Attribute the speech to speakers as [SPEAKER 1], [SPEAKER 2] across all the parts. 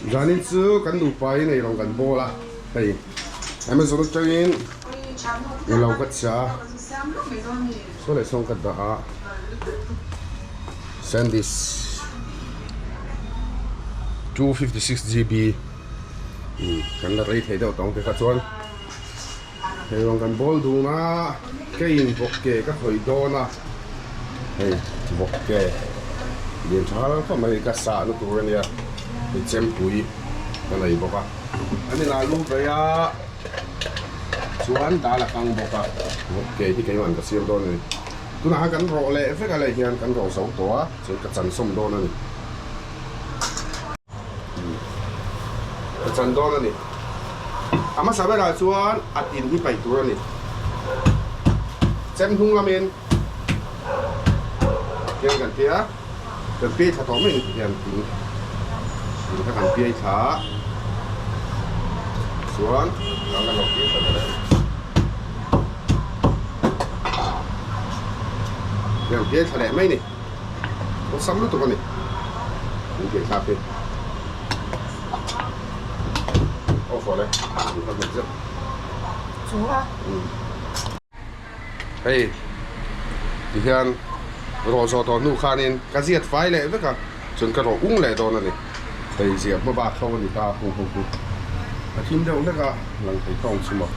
[SPEAKER 1] Zanin chu kan nupa in eirawng kan bawl a, hei Amazon atangin ilo ka chah a, saw leh sawng ka dah a, Sandisk 256 GB kan la rei thei deuh tawng te kha chuan eirawng kan bawl dun a, keiin vawk ke ka khawih dawn a, hei vawk ke lian tha khawp mai ka sah na tur a nia, hei chempui ka nei bawk a, an inah lu ve a chuan dal a kang bawk a, vawk ke hi keimah ka siam dawn a ni, tunah khan kan rawh leh vek a leh hian kan rawh zo tawh a, chuan ka chan sawm dawn a ni. Ka chan dawn a ni. A hmasa berah chuan a tin hi paih tur a ni. Chem hnung lamin hian kan tia, kan piai thla tawh mai ni hian tin tin kha kan piai thla a, chuan kan la lo piai thla ta leh. Hian piai thla leh mai ni. Awlsam lutuk a ni. Min pian thlak hi. Aw fawh le. Min hman hman zeuh.
[SPEAKER 2] Chu a.
[SPEAKER 1] Hei tihian rawh zawh tawh hnu khanin ka ziat fai leh vek a, chuan ka rawh ung leh dawn a ni. Hei ziah hma bak ho a ni ta hung ho chu. A thim deuh hlek a, lang thei tawng chu maw.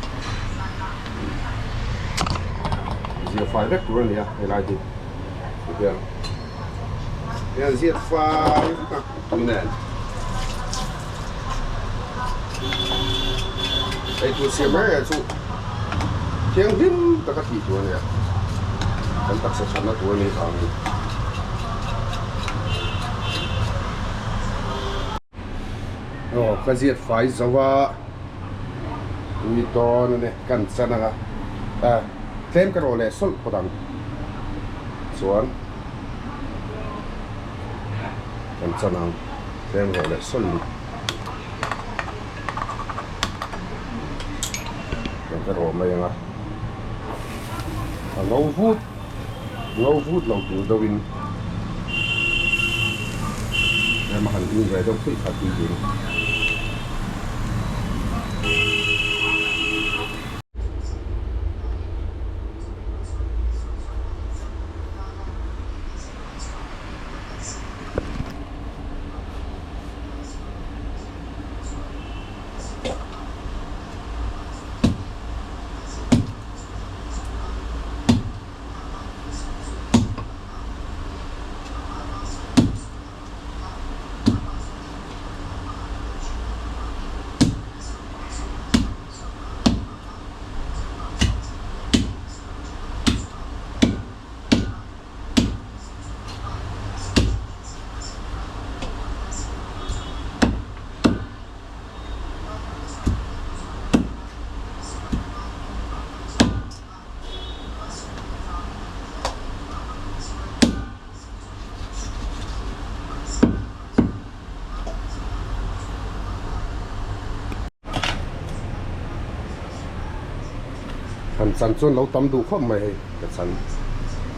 [SPEAKER 1] Ziah fai vek tur a ni a helai hi. Tihian hian ziat fai vek a tui nen eitur siam reng reng chu thianghlim taka tih tur a nia kan taksa chhanna tur a nih vangin. Aw ka ziat fai zo a tui dawn a ni kan chan anga tlem ka rawh leh sawlh phawt ang chuan kan chan ang tlem rawh leh sawlh ni chuan ka rawh mai anga a ngo vut ngo vut lo tur deuh in. Tlem a han ung ve deuh phuih kha tui tur. Han chan chuan lo tam duh khawp mai hei ka chan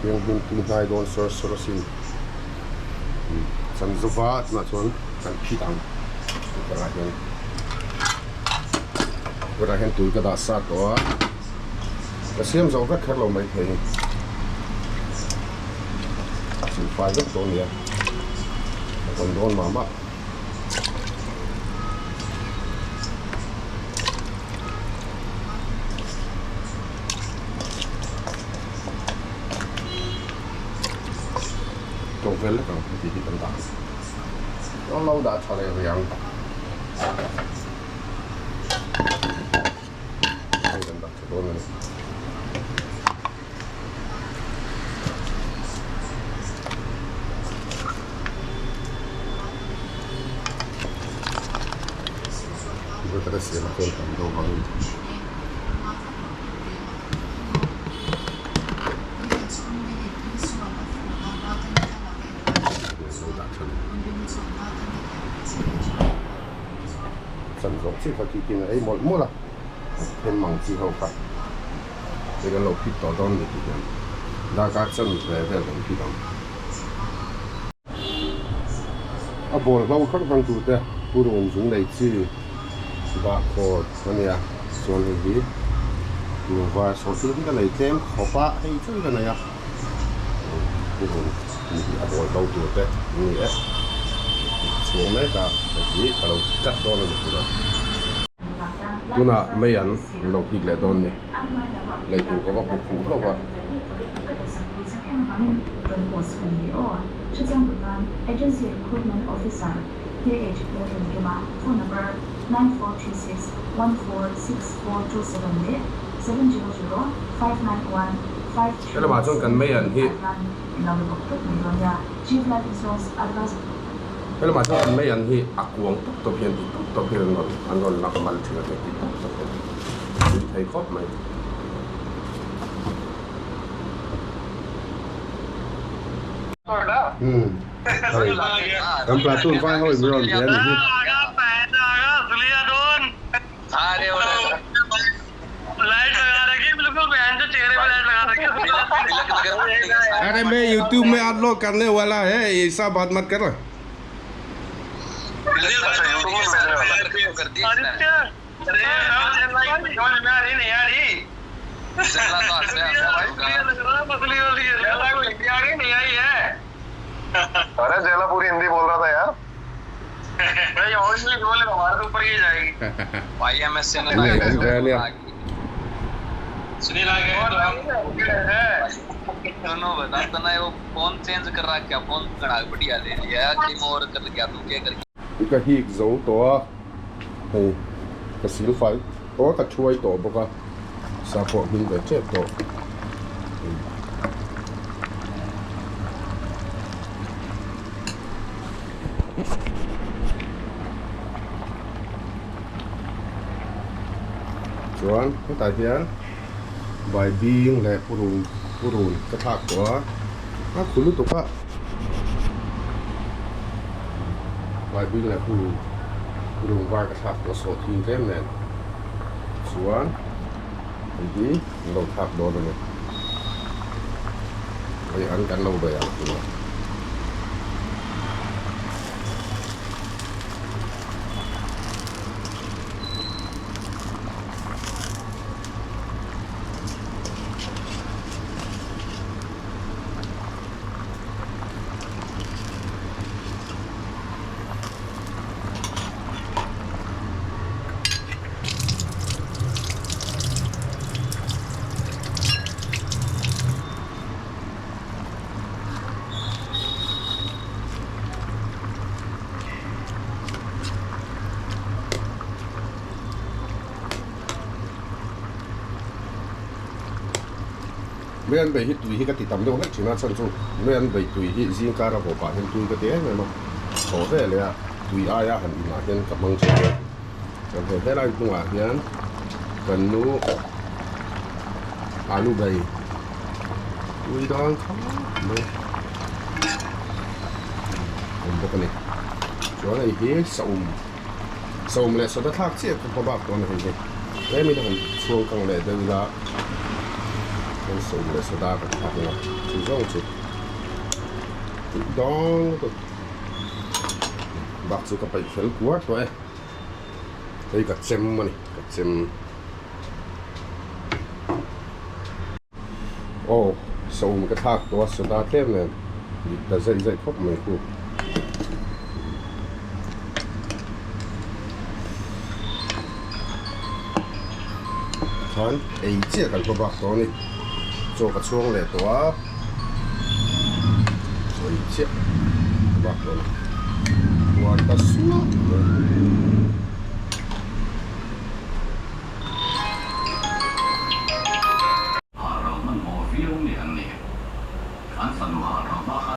[SPEAKER 1] heng hmun tui hnai dawn sawr sawr asin chan zova tunah chuan kan phit ang cooker ah hian cooker ah hian tui ka dah sa tawh a. Ka siam zo vek kher lo mai thei ni. Chil fai vek tawh a nia. Ka tawn dawn mah mah. Tawk vel lek ang heti hi kan dah ang. Chuan lo dah tha leh rih ang. Hei kan dah tha dawn a ni. Ka siam a chuan tam deuh vangin. Lo dah tha ni. Chan zawh chiah kha khi kin a ei mawlh mawlh a, a then mang chi ho kha hei kan lo phit tawh dawn a ni tih hian darkar chan ve vel kan phit ang. A bawl hlo hrang hrang tur te Purun zung nei chi bahkhawr a nia chuan hei hi lungvar sawhthing hi ka nei tlem khawp a hei chu ka nei a purun tih hi a bawl bo tur te an ni e chhung mek a hei hi ka lo cut dawn a ni tunah tunah mei an lo hik leh dawn ni lei tur ka va hmu khuh hlauh a.
[SPEAKER 3] KH Lalrinkima, phone number, 9436 146427 leh 700 591
[SPEAKER 1] Helamah chuan kan mei an hi.
[SPEAKER 3] 5368 ah hian in lo be bawk tawp mai dawn nia. Chief Life Insurance Adviser.
[SPEAKER 1] Helamah chuan kan mei an hi a kuang tawp tawp hian ti tawp tawp hian an rawn an rawn lak mal thin a ti tawp tawp hian tui thei khawp mai. Umm. Kan platoon vai ho in rawn ve a ni hi. Are main youtube mein upload karne wala hai aisa baat mat kar.
[SPEAKER 4] अरे जेला पूरी हिंदी बोल रहा था यार
[SPEAKER 1] Ka hik zo tawh a, hei ka sil fai tawh a, ka thuai tawh bawk a, sa pawh hming ve tep tawh. Chuan hetah hian baibing leh purun purun ka thlak tawh a, a khu lutuk a baibing leh purun purun var ka thlak tawh a sawhthing tlem nen chuan hei hi an lo thlak dawn a ni hei an kan lo bei ang tunah. Mei an bei hi tui hi ka ti tam deuh hlek thin a chhan chu mei an bei tui hi zing kar a haw pah hian tui ka ti em em a thaw ve leh a tui aia han inah hian ka hmang thin a chuan hei helai hnungah hian kan nu alu bei tui dawn khawp mai awm bawk a ni chuan hei hi saum. Sawm leh sawta thlak chiah ka hma bak dawn a hei hi. Tlemin a han chhuang kang leh deuh ila chuan sawm leh sawta ka thlak ang a, chu zawng chu tih dawng lutuk bak chu ka peih fel kuar tawh e. Hei ka chem a ni, ka chem. Aw, sawm ka thlak tawh a sawta tlem nen dik ta zaih zaih khawp mai khu. Khan ei chiah kan hma bak tawh a ni. Chaw ka chhuang leh tawh a, chaw ei chiah ka bak tawh a ni. Puan ta suak mai.